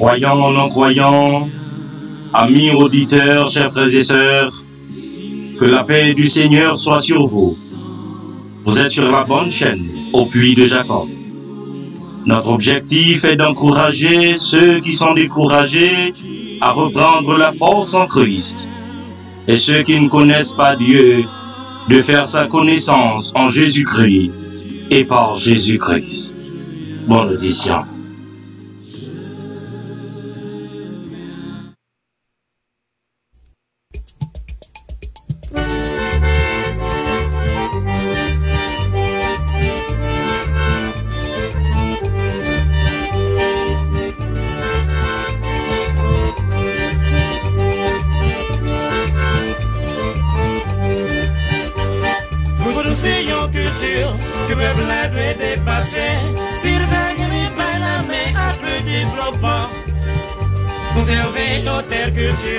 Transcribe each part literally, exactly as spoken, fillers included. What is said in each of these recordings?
Croyants, non-croyants, amis auditeurs, chers frères et sœurs, que la paix du Seigneur soit sur vous. Vous êtes sur la bonne chaîne, au puits de Jacob. Notre objectif est d'encourager ceux qui sont découragés à reprendre la force en Christ et ceux qui ne connaissent pas Dieu de faire sa connaissance en Jésus-Christ et par Jésus-Christ. Bonne audition. Vodou se yon kilti ke pèp la dwe depase. Si l ta gen men bay lamen ak le devlopman, konsève yon tèl kilti,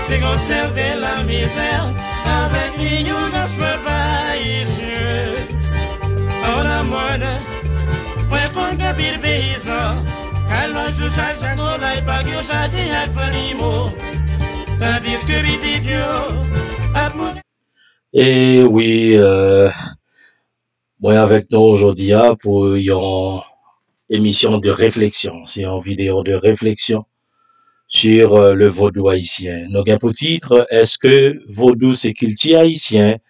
se konsève lamizè avèk linyans pèp ayisyen. An amòn, mwen konn gen pil peyizan k al lòt jou chaje ak volay, pak yo chaje ak zannimo, tandiske pitit yo ap mouri. E wi, euh, mwen avèk nou jodi a pou yon émission de réflexion. C'est une vidéo de réflexion sur euh, le vodou haïtien. Nou gen pou tit, èske vodou se kilti ayisyen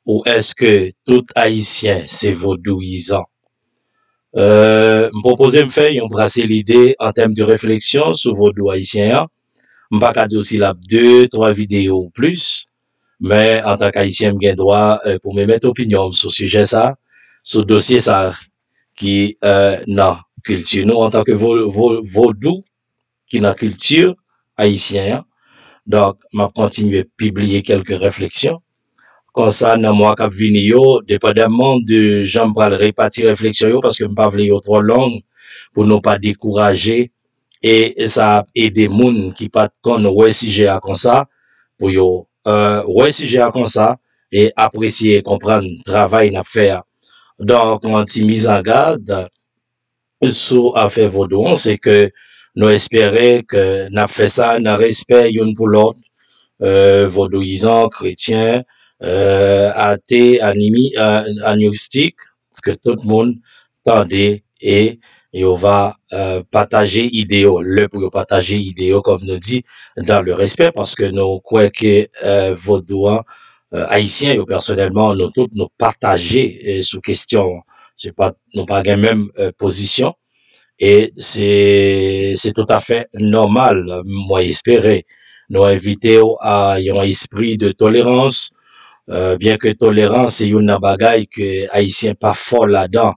ou èske tout ayisyen se vodouyizan? Euh, m pwopoze m fè yon brase lide an tèm de réflexion sou vodou ayisyen an. M pa ka di w si l ap de, twa videyo ou plis, men antank ayisyen m gen dwa euh, pou m emèt opinyon m sou sijè sa, sou dosye sa ki euh, nan kilti nou antank vo, vo, vodou ki nan kilti ayisyen an. Donk, m ap kontinye pibliye kèlke refleksyon. Konsa, nan mwa k ap vini yo, depandamman de jan m pral repati refleksyon yo, paske m pa vle yo twò long, pou nou pa dekouraje, e sa ap ede moun ki pa t konn wè sijè a konsa, pou yo euh, wè sijè a konsa, e apresye e konprann travay n ap fè a. Donk, yon ti mizangad, sou afè vodou an, se ke nou espere ke n ap fè sa nan respè youn pou lòt, euh, vodouyizan, kretyen, euh, ate, animi, euh, agnostik, ke tout moun tande e yo va euh, pataje ide yo, lè pou yo pataje ide yo, kòm nou di, dans le respect, paske nou kwè ke euh, vodou an, euh, ayisyen yo pèsonèlman, nou tout nou pataje euh, sou kesyon an. Se pa, nou pa gen menm euh, pozisyon. E se, se toutafè nòmal, mwen espere. Nou envite w a yon espri de tolerans, euh, byen ke tolerans se youn nan bagay ke ayisyen pa fò ladan.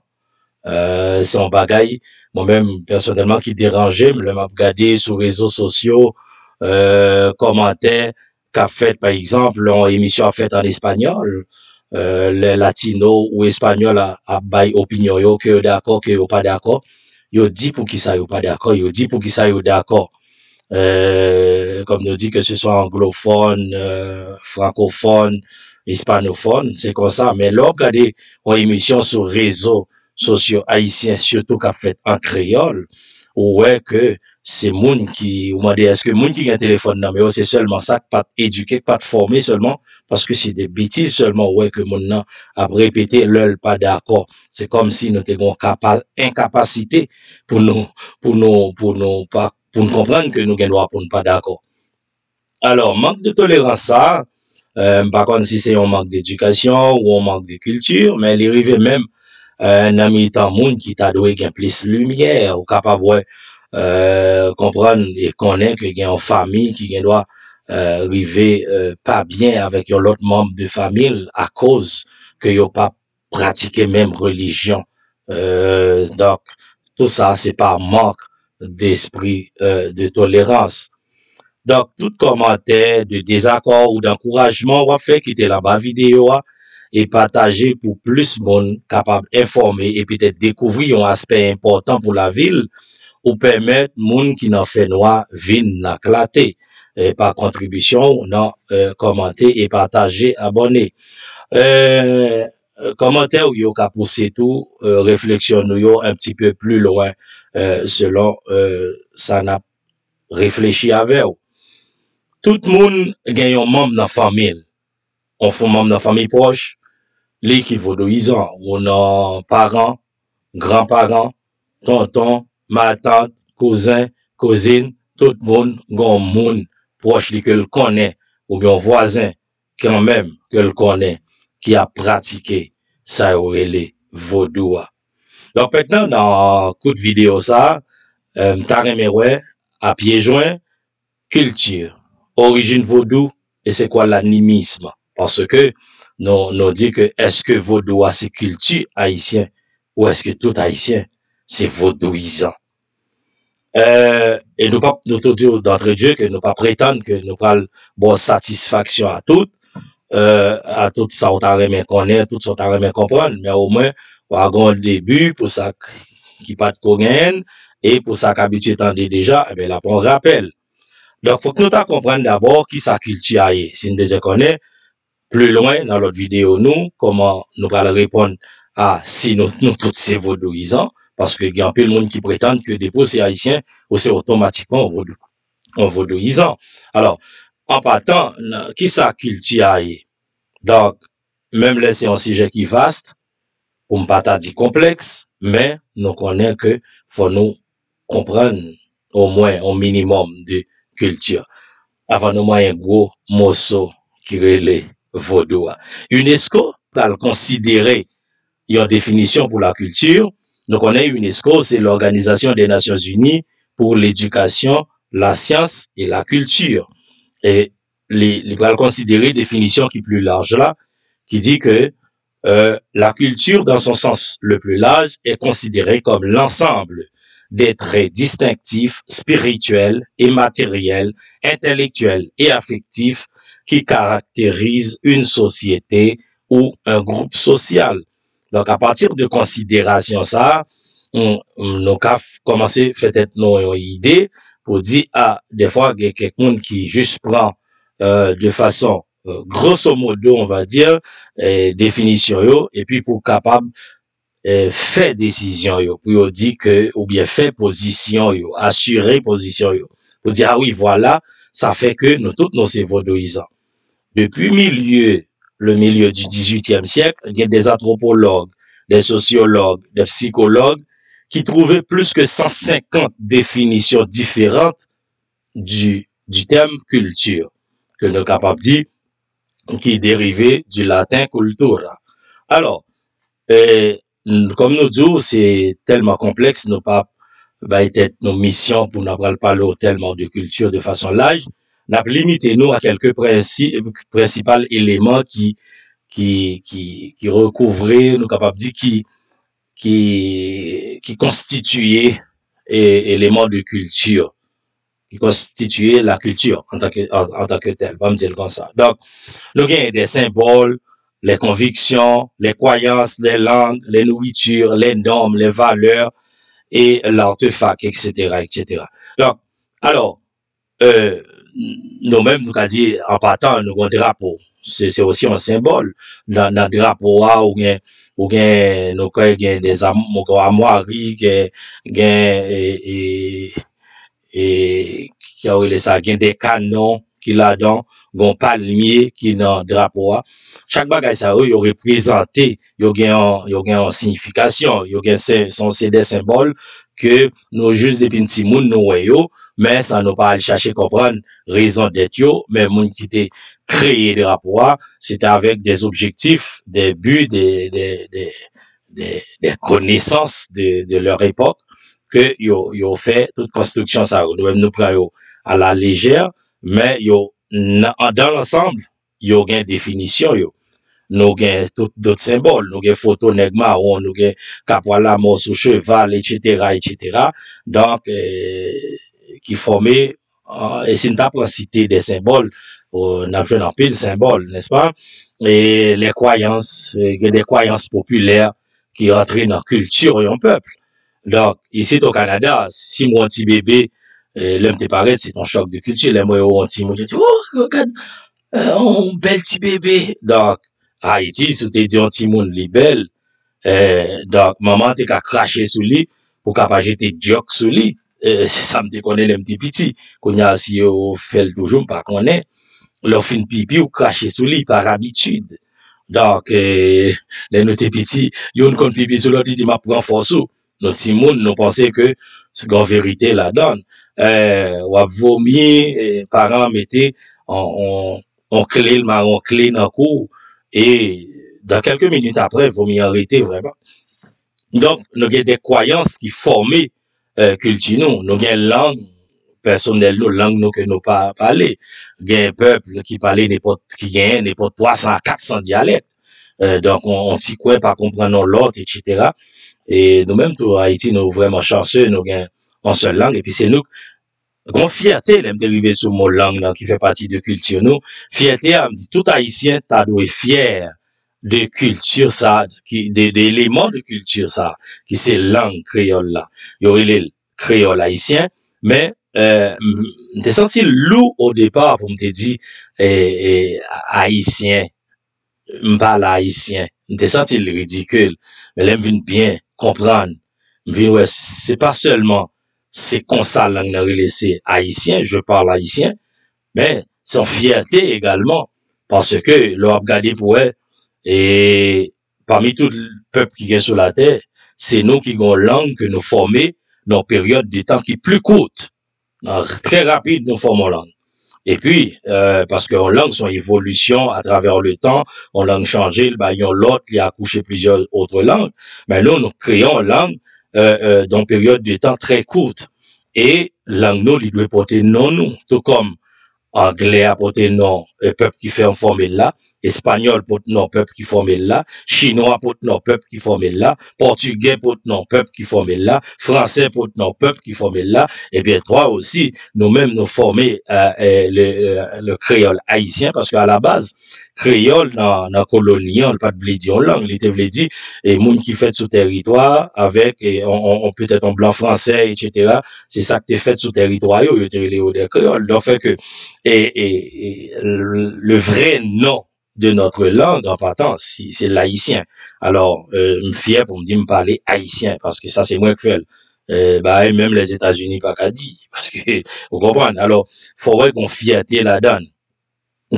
Euh, se yon bagay, mwen menm, pèsonèlman, ki deranje m lè m ap gade sou rezo sosyo euh, kòmantè k ap fèt, pa egzanp, yon emisyon ap fèt an espanyòl, euh, lè latino ou espanyòl a- ap bay opinyon yo, ke yo dakò, ke yo pa dakò, yo di poukisa yo pa dakò, yo di poukisa yo dakò. Euh, kòm nou di, ke se swa anglofòn, euh, frankofòn, espanofòn, se konsa. Men lè w ap gade yon emisyon sou rezo sosyo ayisyen, sitou k ap fèt an kreyòl, ou wè ke se moun ki, ou mande èske moun ki gen telefòn nan men yo, se sèlman sa k pa t edike, k pa t fòme sèlman, paske se de betiz sèlman ou wè ke moun nan ap repete lè l pa dakò. Se kòmsi nou te gen yon kapa, enkapasite pou nou, pou nou, pou nou pa, pou n konprann ke nou gen dwa pou n pa dakò. Alò, mank de tolerans sa a, euh, m pa konn si se yon mank dedikasyon ou yon mank de kilti, men li rive menm euh, nan mitan moun ki ta dwe gen plis limyè. Ou kapab wè, euh, konprann e konnen ke gen yon fanmi ki gen dwa euh, rive euh, pa byen avèk yon lòt manm de fanmi l akoz ke yo pa pratike menm relijyon. Euh, donk, tou sa se pa mank despri euh, de tolerans. Donk, tout kòmantè de dezakò ou dankourajman w ap fè, kite l anba videyo a e pataje pou plis moun kapab enfòme e petèt dekouvri yon aspè enpòtan pou lavi l, ou pèmèt moun ki nan fènwa vin nan klate e pa kontribisyon w nan euh, kòmante e pataje, abòne. Euh, kòmantè w yo ka pouse tou euh, refleksyon nou yo un petit peu plus loin euh, selon euh, sa n ap reflechi avè w. Tout moun gen yon manm nan fanmi l, yon fon manm nan fanmi pwòch li ki vodouyizan, ou nan paran, granparan, tonton, matant, kouzen, kouzin, tout moun gen yon moun pwòch li ke l konnen, oubyen yon vwazen kanmenm ke l konnen ki ap pratike sa yo rele vodou a. Donk mentnan nan kout videyo sa a, m ta renmen wè a pye jwen kilti, orijin vodou e se kwa lanimism. Paske nou, nou di ke èske vodou a se kilti ayisyen ou èske tout ayisyen se vodouyizan? E nou p ap, nou tou di w d'antre dye ke nou pa pretann ke nou pral ba w satisfaksyon a tout, a tout sa w ta renmen konnen, tout sa w ta renmen konprann, men omwen w a gen yon debi pou sa ki pa t ko genyen l, e pou sa k abitye tande deja, enben l ap yon rapèl. Donk fòk nou ta konprann dabò kisa kilti a ye, si n bezwen konnen pli lwen nan lòt videyo nou kòman nou pral reponn a si nou, nou tout se vodouyizan, paske gen anpil moun ki pretann ke depi w se ayisyen, ou se otomatikman yon vodou, yon vodouyizan. Alò, an patan, kisa kilti a ye? Donk menm lè se yon sijè ki vast, pou m pa ta di konplèks, men nou konnen ke fò nou konprann omwen yon minimòm de kilti avan nou manyen gwo moso ki rele vodou a. Unesco pral konsidere yon definisyon pou lakilti. Nou konnen Unesco se l'Organisation des Nations Unies pour l'éducation, la science et la culture. E li, li pral konsidere definisyon ki pli laj la, ki di ke euh, la culture dans son sens le plus large est considérée comme l'ensemble des traits distinctifs, spirituels et matériels, intellectuels et affectifs qui caractérisent une société ou un groupe social. Donk, apati de konsiderasyon sa a, nou ka kòmanse fè tèt nou yon ide pou di, a, defwa, gen kèk moun ki jis pran euh, de fason euh, grosso modo, on va dire, euh, definisyon yo, epi pou kapab euh, fè desizyon yo, pou yo di ke, oubyen fè pozisyon yo, asire pozisyon yo, pou di, a wi, vwala, sa fè ke nou tout nou se vodouyizan. Depi milye, le milieu du dix-huitième siècle, gen des anthropologues, des sociologues, des psychologues, qui trouvaient plus que cent cinquante définitions différentes du, du terme culture, ke nou kapab di ki derive du latin cultura. Alò, euh, kòm nou di w, se tèlman konplèks, nou pa bay tèt nou misyon pou nou pral pale w tèlman de kilti de fason laj. N ap limite nou a kèlke prensi, prensipal eleman ki, ki, ki, ki rekouvre, nou kapab di ki, ki, ki konstitiye e, eleman de kilti, ki konstitiye la kilti an tan ke, an, an tan ke tèl, ban m di l konsa. Donk, nou genyen de senbòl, les convictions, les croyances, les langues, les nourritures, les normes, les valeurs et l'artefact, et cetera, et cetera. Donk, alò, euh, nou menm, nou ka di, an patan, nou gen drapo. Se, se osi yon senbòl. Nan, nan drapo a, ou gen, ou gen, nou kwè gen de zam, ou gen amwari, gen, gen, e, e, e, ki yo rele sa, gen de kanon ki ladan, gen palmye ki nan drapo a. Chak bagay sa yo, yo reprezante, yo gen yon, yo gen yon siyifikasyon, yo gen se, se, se de senbòl ke nou jis depi n timoun nou wè yo, men san nou pa al chache konprann rezon dèt yo, men moun ki te kreye drapo a, se te avèk de objektif, de bi, de, de, de, de, de konesans de, de leur époque, ke yo, yo fè tout konstriksyon sa yo. Nou menm nou pran yo a la lejè, men yo, nan, dans l'ensemble, yo gen definisyon yo. Nou gen tout dòt senbòl, nou gen foto nèg mawon, nou gen kapwa lamò sou cheval, et cetera, et cetera. Donk, euh, ki fòme, euh, e si n ta pran site de senbòl, euh, n ap jwenn anpil senbòl, nèspa? E les croyances, euh, gen de kwayans popilè ki rantre nan kilti yon pèp. Donk, isit o Kanada, si m wè yon ti bebe, euh, lè m te parèt, se yon chòk de kilti. Lè m wè yon ti moun, yo di, oh, gad, euh, yon bèl ti bebe. Donk, Ayiti, si w te di yon timoun li bèl, euh, donk, manman te ka krache sou li pou ka pa jete dyòk sou li. E, se sa m te konnen lè m te piti. Kounye a, si yo fè l toujou, m pa konnen. Lè w fin pipi, ou krache sou li, par abitid. Donk, e, lè nou te piti, youn konn pipi sou lòt, li di, "M ap pran fòs ou." Nou timoun, nou panse ke se yon verite ladan. E, w ap vomi, e, paran an mete on, on, on kle, l mare on kle nan kou w, e dan kèlke minit apre, vomi an rete vrèman. Donk, nou gen de kwayans ki fòme, e, kilti nou. Nou gen lang pèsonèl nou, lang nou ke nou pa pale. Gen pèp ki pale nenpòt, ki genyen nenpòt twa san a kat san dyalèk. E, donk, on, on ti kwen pa konprann on lòt, etsetera. E nou menm tou, Ayiti, nou vrèman chanse, nou gen on sèl lang, epi se nou, gon fyète, lè m te rive sou mo lang nan ki fè pati de kilti nou, fyète a, m di tout Ayisyen ta dwe fyè de kilti sa, ki, de, de eleman de kilti sa, ki se lang kreyòl la. Yo rele l kreyòl ayisyen, men, e, m, m te santi l lou o depa pou m te di, e, e, ayisyen, m pale ayisyen. M te santi l ridikil. Men lè m vin byen konprann, m vin wè se pa sèlman se konsa lang nan rele se ayisyen, je parle haïtien, men se yon fyète egalman, paske lè w ap gade pou wè, e pami tout pèp ki gen sou latè, se nou ki gen yon lang ke nou fòme nan yon peryòd de tan ki pli kout. Nan, trè rapid, nou fòme yon lang. Epi, e, paske yon lang se yon evolisyon atravè le tan, yon lang chanje, l bay yon lòt, li akouche plizyè otre lang. Men nou, nou kreye yon lang, e, e, dan yon peryòd de tan trè kout. E lang nou, li dwe pote non nou, tou kòm anglè a pote non, e, pèp ki fè, fòme l la, espanyòl pot non pèp ki fòme l la, chinwa pot non pèp ki fòme l la, pòtigè pot non pèp ki fòme l la, fransè pot non pèp ki fòme l la, ebyen, twa osi, nou menm nou fòme, e, e, le, e, le kreyòl ayisyen, paske a la baz, kreyòl nan, nan koloni an, li pa t vle di yon lang, li te vle di, e, moun ki fèt sou tèritwa avèk, e, on, on, on, petèt on blan fransè, etsetera. Se sa k te fèt sou tèritwa yo, yo te rele yo de kreyòl. Donk, fè ke, e, e, e, le, le vrai nom de notre langue, en partant, si, se layisyen. Alò, e, m fyè pou m di m pale ayisyen, paske sa se mwen k fè l. E, bagay menm Lèzetazini pa ka di, paske, ou konprann? Alò, fò wè gon fyète ladan l.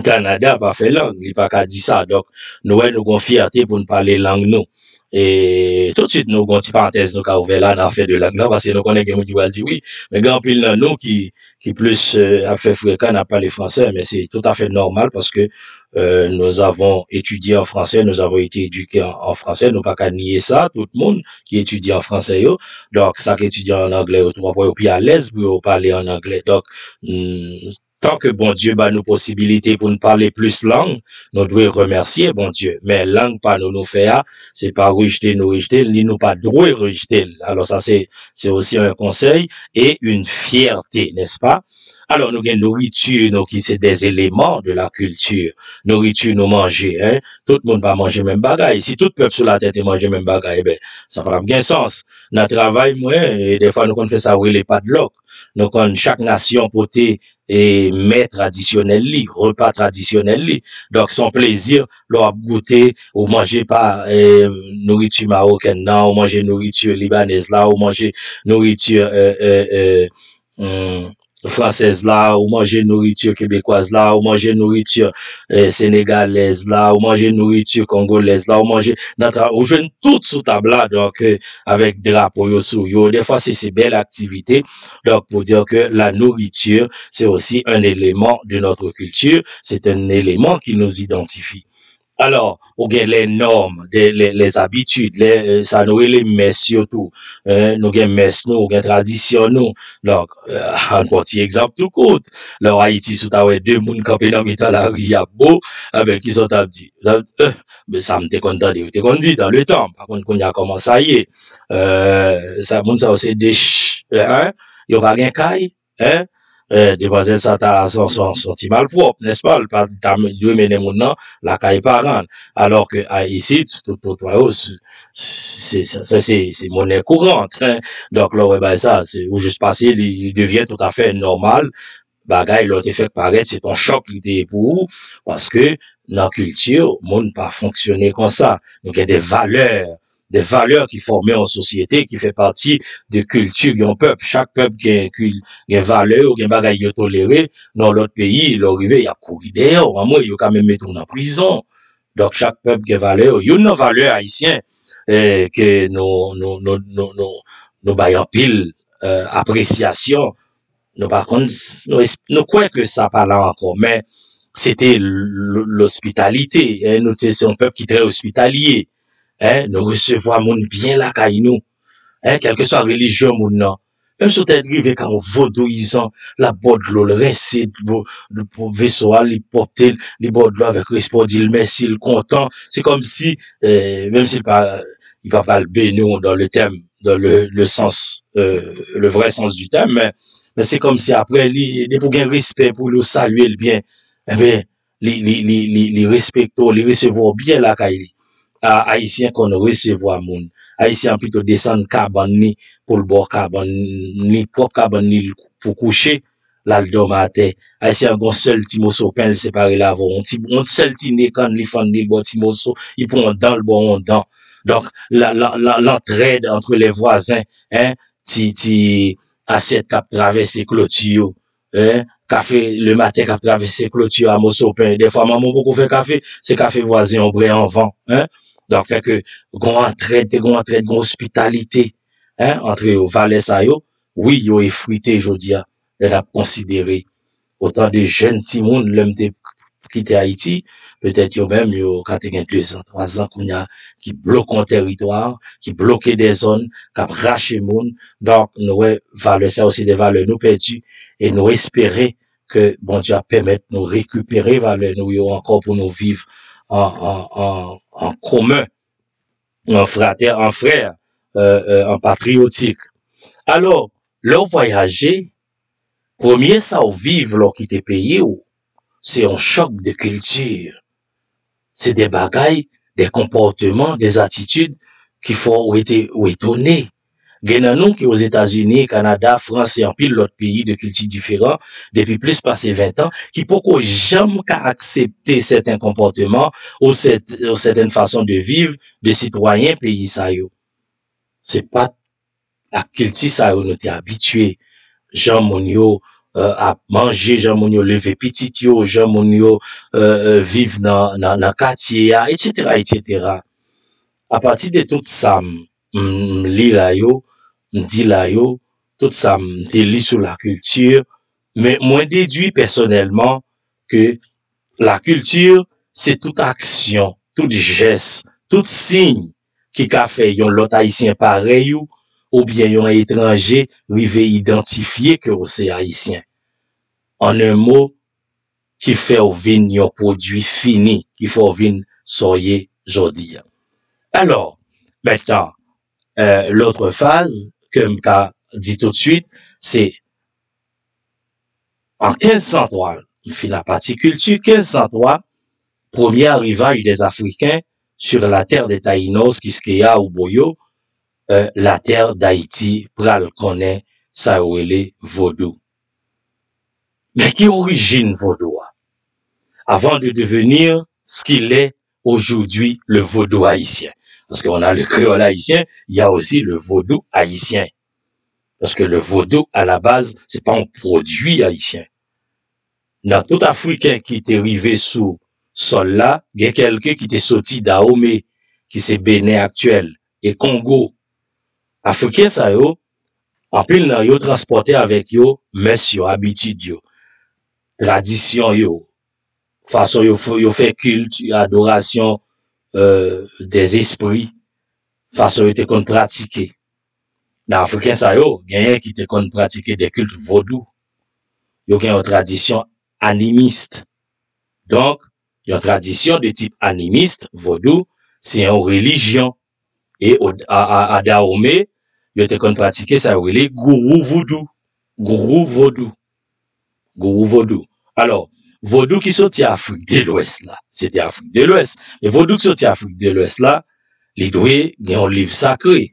Kanada pa fè lang, li pa ka di sa. Donk, nou wè nou gon fyète pou n pale lang nou. E toutswit, nou gon ti parantèz nou ka ouvè la nan afè de lang nan, paske nou konnen gen moun ki pral di, "Wi, men gen anpil nan nou ki, ki plis, e, ap fè frekan, n ap pale fransè," men se toutafè nòmal paske, e, nous avons étudié en français, nous avons été éduqués en, en français, nou pa ka nye sa, tout moun ki etidye an fransè yo. Donk, sa k etidye an anglè yo tou, w ap wè yo pi alèz pou yo pale an anglè. Donk, mm, tan ke Bondye ba nou posibilite pou n pale plis lang, nou dwe remèsye Bondye. Men lang pa nou nou fè a, se pa rejte nou rejte l, ni nou pa dwe rejte l. Alò sa se, se osi yon konsèy e yon fyète, nèspa? Alò nou gen nouriti nou ki se des éléments de la culture. Nouriti nou manje, en. Tout moun pa manje menm bagay. Si tout pèp sou latè te manje menm bagay, ben, sa pa t ap gen sans. Nan travay mwen, e dèfwa nou konn fè sa yo rele padlòk. Nou konn chak nasyon pote e mè tradisyonèl li, repa tradisyonèl li. Donk, se yon plezi lè w ap goute, ou manje pa, e, nouriti mawokèn nan, ou manje nouriti libanèz la, ou manje nouriti, e, e, e, hmm, fransèz la, ou manje nouriti kebekwaz la, ou manje nouriti, e, senegalèz la, ou manje nouriti kongolèz la, ou manje nan tra-, ou jwenn tout sou tab la, donk, e, avèk drapo yo sou yo. Dèfwa, se, se bèl aktivite. Donk, pou di ke la nouriti, c'est aussi un élément de notre culture, c'est un élément qui nous identifie. Alò, ou gen les normes, de, les, les habitudes, les, e, sa nou rele mès yo tou. E, nou gen mès nou, ou gen tradisyon nou. Donk, e, an pran ti egzanp tou kout. Lè w Ayiti, si w ta wè de moun kanpe nan mitan lari, y ap bo, enben, kisa w t ap di? E, men sa m te konn tande, yo te konn di dans le temps, m pa konn kounye a kòman sa ye. E, sa, moun sa yo se de ch-, en, yo pa gen kay, en, e, demwazèl sa ta, se, se, se yon ti malpwòp, nèspa? L pa ta dwe mennen moun nan lakay paran l. Alò ke a, isit, sou tout twotwa yo, se, se, se, se, se, se monnaie courante, en. Donk, lè w wè bagay sa, se, ou jis pase, li, li devyen toutafè nòmal. Bagay lè w te fèk parèt, se t on chòk li te ye pou ou, paske nan kilti, moun pa fonksyone konsa. Nou gen de valè de valè ki fòme yon sosyete, ki fè pati de kilti yon pèp. Chak pèp gen, gen valè yo, gen bagay yo tolere. Nan lòt peyi, lè w rive, y ap kouri dèyè w, anmwe, yo ka menm mete w nan prizon. Donk, chak pèp gen valè yo. Youn nan valè ayisyen eh, ke nou, nou, nou, nou, nou, nou bay anpil eh, apresyasyon. Nou pa konn, nou, nou kwè ke sa pa la ankò, men se te l- l- lospitalite. Eh, nou te se yon pèp ki trè ospitalye. Eh, nou resevwa moun byen lakay nou. Eh, kèlkeswa relijyon moun nan. Menm si w te rive ka yon vodouyizan, l ap ba w dlo, l rense veso a, li pwòpte l, li ba w dlo avèk respè, w di l mèsi, l kontan. Se kòmsi, eh, menm si l pa, li pa pral beni w dans le thème, dans le, le sens, euh, le vrai sens du thème, men, men se kòmsi apre, li, depi w gen respè pou li, w salye l byen, enben, li, li, li, li, li respekte w, li resevwa w byen lakay li. A, Ayisyen konn resevwa moun. Ayisyen an pito desann kabann li pou l ba w kabann li, pwòp kabann li pou kouche, l al dòmi atè. Ayisyen an gon sèl ti moso pen l separe l avè w. Yon ti, yon sèl ti ne kann li fann li l ba w ti moso, li pran yon dan l ba w yon dan. Donk, la, la, la, l'entraide entre les voisins, hein, ti, ti asyèt k ap travèse kloti yo, hein, kafe lematen k ap travèse kloti yo a moso pen. Dèfwa manman w poko fè kafe, se kafe vwazen an bwè anvan, hein. Donk, fè ke gon antrèd, te gon antrèd, gon ospitalite, hein, antre yo. Valè sa yo, wi, yo efrite jodi a, lè n ap konsidere otan de jèn timoun, lè m te kite Ayiti, petèt yo menm, yo ka te gen dezan, twazan kounye a, ki bloke yon tèritwa, ki bloke de zòn, k ap rache moun. Donk, nou wè, valè sa yo se de valè nou pèdi, e nou espere ke Bondye ap pèmèt nou rekipere valè nou yo ankò pou nou viv an, an, an, an komen, an fratè, an frè, euh, euh, an patriyotik. Alò, lè w vwayaje, premye sa w viv lè w kite peyi w, se yon chòk de kilti. Se de bagay, de konpòteman, de atitid ki fè w rete, w etone. Gen nan nou ki Ozetazini, Kanada, Frans e anpil lòt peyi de kilti diferan depi plis pase ven tan, ki poko janm ka aksepte sèten konpòteman ou sèt- ou sètèn fason de viv de sitwayen peyi sa yo. Se pa t ak kilti sa yo nou te abitye. Jan moun yo euh, ap manje, jan moun yo leve pitit yo, jan moun yo euh, euh, viv nan, nan, nan katye a, etsetera, etsetera. Apati de tout sa m, m, m li la yo, m di la yo, tout sa m te li sou lakilti, men mwen dedui pèsonèlman ke lakilti, se tout aksyon, tout jès, tout siy ki ka fè yon lòt Ayisyen parèy ou, oubyen yon etranje rive idantifye ke w se Ayisyen. An en mo, ki fè w vin yon pwodui fini, ki fè w vin sa w ye jodi a. Alò, mentnan, euh, lòt faz ke m ka di toutswit, se an kenz san twa, m fin a pati kilti, kenz san twa, premye arivaj dè Afriken sur la terre des Taïnos, Kiskeya ou Boyo, euh, la terre d'Haïti pral konnen sa yo rele vodou. Men ki orijin vodou a? Avant de devenir ce qu'il est aujourd'hui, le vaudou haïtien. Parce qu'on a le créole haïtien, il y a aussi le vaudou haïtien. Parce que le vaudou, à la base, c'est pas un produit haïtien. Nan tout Afriken ki te rive sou sòl la, gen kèlke ki te soti Dahomey, ki se Benen aktyèl, e Kongo. Afriken sa yo, anpil nan yo transpòte avèk yo mès yo, abitid yo, tradisyon yo, fason yo, f- yo fè kilt, adorasyon euh, dèzespri, fason yo te konn pratike. Nan Afriken sa yo, genyen ki te konn pratike de kilt vodou. Yo gen yon tradisyon animist. Donk, yon tradisyon de tip animist, vodou, se yon relijyon. E o- a, a, a Dahomey, yo te konn pratike sa yo rele gourou vodou. Gourou vodou. Gourou vodou. Alò, vodou ki soti Afrik de Lwès la, se te Afrik de Lwès. Men vodou ki soti Afrik de Lwès la, li dwe gen yon liv sakre.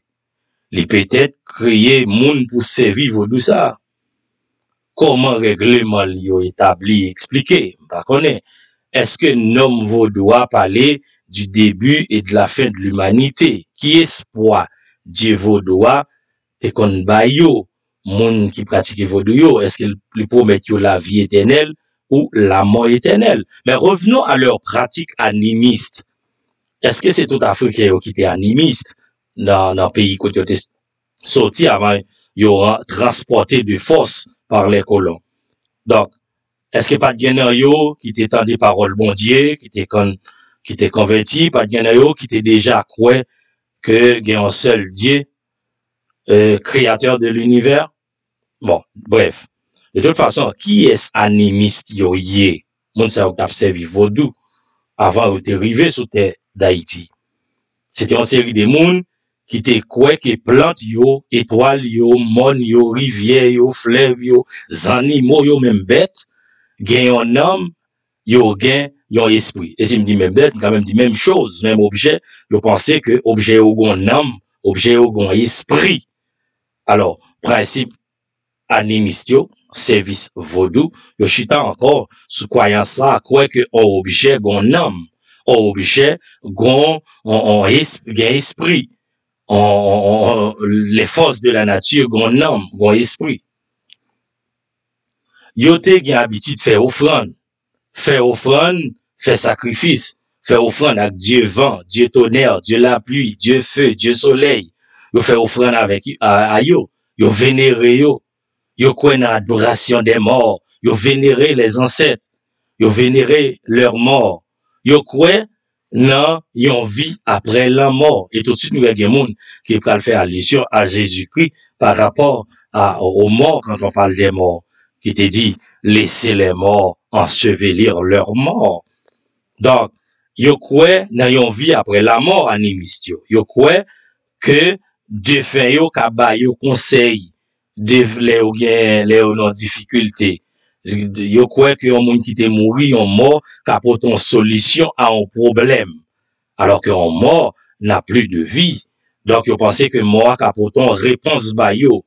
Li petèt kreye moun pou sèvi vodou sa a. Kòman règleman li yo etabli, eksplike, m pa konnen. Èske nòm vodou a pale du début et de la fin de l'humanité? Ki espwa Dye vodou a te konn bay yo, moun ki pratike vodou yo? Èske li pwomèt yo lavi etènèl ou lamò etènèl? Mais revenons à leur pratique animiste. Èske se tout Afriken yo ki te animis nan, nan peyi kote yo te soti avan yo ran-, transpòte de force par les colons? Donk, èske pa t gen nan yo ki te tande pawòl Bondye, ki te konn, ki te konvèti, pa t gen nan yo ki te deja kwè ke gen yon sèl Dye, euh, créateur de l'univers? Bon, bref. De toute façon, kiyès animis yo ye? Moun sa yo k t ap sèvi vodou avan yo te rive sou tè Dayiti. Se te yon seri de moun ki te kwè ke plant yo, etwal yo, mòn yo, rivyè yo, flèv yo, zannimo yo, menm bèt, gen yon nanm, yo gen yon espri. E si m di menm bèt, m ka menm di menm choz, menm objè, yo panse ke objè yo gen yon nanm, objè yo gen yon espri. Alò, prensip animis yo, sèvis vodou, yo chita ankò sou kwayans sa a, kwè ke yon objè gen yon nanm, yon objè gen yon, yon, yon es-, gen espri, yon, yon, yon, les forces de la nature gen yon nanm, gen yon espri. Yo te gen abitid fè ofrann, fè ofrann, fè sakrifis, fè ofrann ak dye van, dye tonè, dye lapli, dye fe, dye solèy. Yo fè ofrann avèk, a, a yo. Yo venere yo. Yo kwè nan adorasyon dè mò. Yo venere lèzansèt. Yo venere lè mò. Yo kwè nan yon vi aprè lanmò. E toutswit nou wè gen moun ki pral fè alisyon a Jezikri pa rapò a, aux morts, quand on parle des morts, ki te di, laissez les morts ensevelir leurs morts. Donk, yo kwè nan yon vi aprè lamò, animis yo. Yo kwè ke defen yo ka ba yo konsèy de, lè yo gen, lè yo nan difikilte. Yo kwè ke yon moun ki te mouri, yon mò, ka pote yon solisyon a yon pwoblèm. Alò ke yon mò n'a plus de vie. Donk, yo panse ke mò a ka pote yon repons ba yo.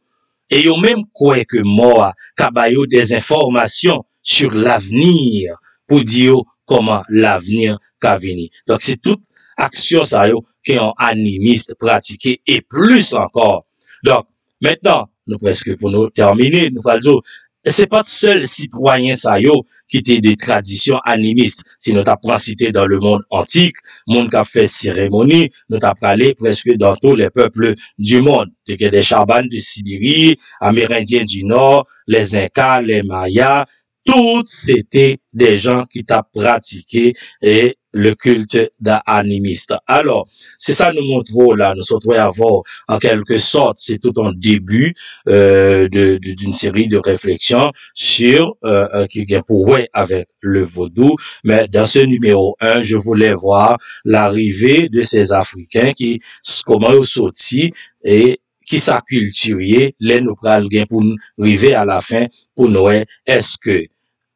E yo menm kwè ke mò a ka ba yo des informations sur l'avenir, pou di yo kòman lavni ka vini. Donk, se tout aksyon sa yo ke yon animis pratike e plis ankò. Donk, mentnan, nou prèske pou nou tèmine, nou pral di w, se pa t sèl sitwayen sa yo ki te de tradisyon animis. Si nou ta pran site dans le monde antique, moun k ap fè seremoni, nou ta prale prèske dans tous les peuples du monde. Te gen des Chaban de Sibiri, Amérendyen du Nord, les Inkas, les Mayas, tout se te de jan ki t ap pratike e le culte da animiste. Alò, se sa nou montre w la, nou sot wè avè w, an kèlke sòt, se tout yon debi, euh, de, de, d'une série de réflexions sur, euh, euh, ki gen pou wè avèk le vodou. Mais dans ce numéro un, je voulais voir l'arrivée de ces Africains ki, s-, kòman yo soti e kisa kilti ye, lè nou pral gen pou n rive a la fen, pou n wè èske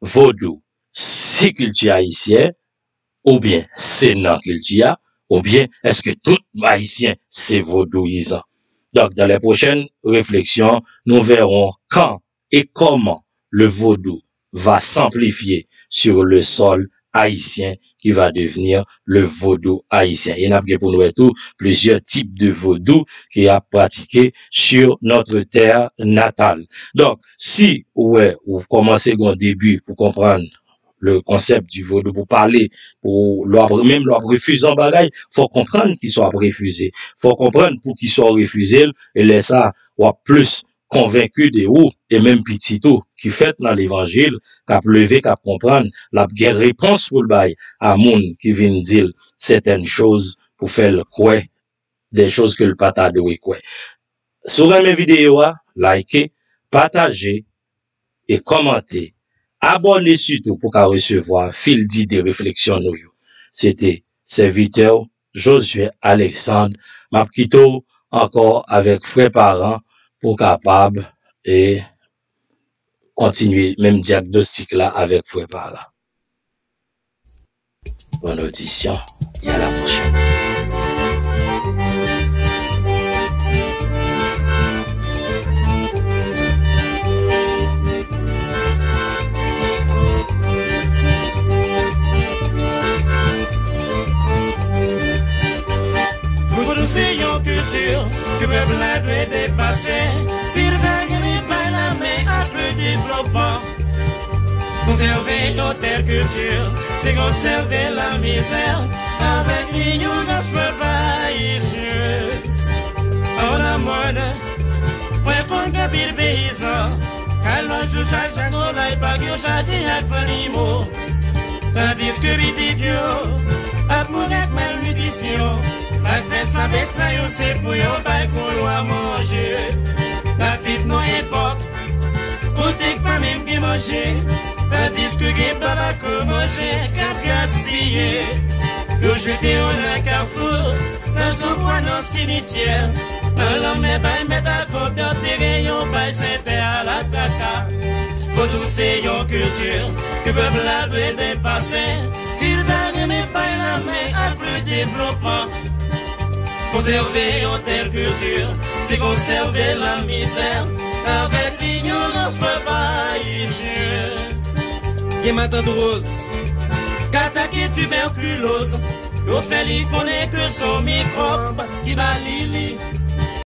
vodou se kilti ayisyen, oubyen se nan kilti a, oubyen èske tout ayisyen se vodouyizan. Donc, dans les prochaines réflexions, nous verrons quand et comment le vodou va s'amplifier sur le sol haïtien qui va devenir le vodou haïtien. E n ap gen pou n wè tou plizyè tip de vodou ki ap pratike sur notre terre natale. Donk, si ou wè ou kòmanse gen yon debi pou konprann le concept du vodou, pou pale, pou lè w ap, menm lè w ap refize yon bagay, fò w konprann kisa w ap refize. Fò w konprann poukisa w refize l, e lè sa, w ap plis konvenki de ou, e menm pitit ou, ki fèt nan levanjil, k ap leve, k ap konprann, l ap gen repons pou l bay a moun ki vin di l sètèn choz pou fè l kwè de choz ke l pa ta dwe kwè. Si w renmen videyo a, like, pataje e kòmante. Abòne sitou pou w ka resevwa fil dide refleksyon nou yo. Se te sèvitè w, Josué Alexandre. M ap kite w ankò avèk frè Paran pou w kapab e kontinye menm dyagnostik la avèk frè Paran. Bonne audition et à la prochaine. devlopman. Konsève yon tèl kilti, se konsève lamizè avèk linyonans pèp ayisyen. An amòn, mwen konn gen pil peyizan k al nan jou chaje ak volay, pak yo chaje ak zannimo. Tandiske pitit yo ap mouri ak malnitrisyon. Sa k fè sa, bèt sa yo se pou yo bay kolwa manje. N ap viv nan epòk kote k pa menm gen manje, tandiske gen bab ak manje k ap gaspiye. Yo jete yo nan kafou, nan gran bwa, nan simityè, nan lanmè, bay mèt a kòb yo antere yo, bay sentè a la traka. Vodou se yon kilti ke pèp la dwe depase. Si l ta renmen bay lamen ak le devlopman, konsève yon tèl kilti, se konsève lamizè avèk linyonans pèp ayisyen. Gen matant Woz k atake tibèkiloz, yo fè li konnen ke se yon mikwòb ki ba li li.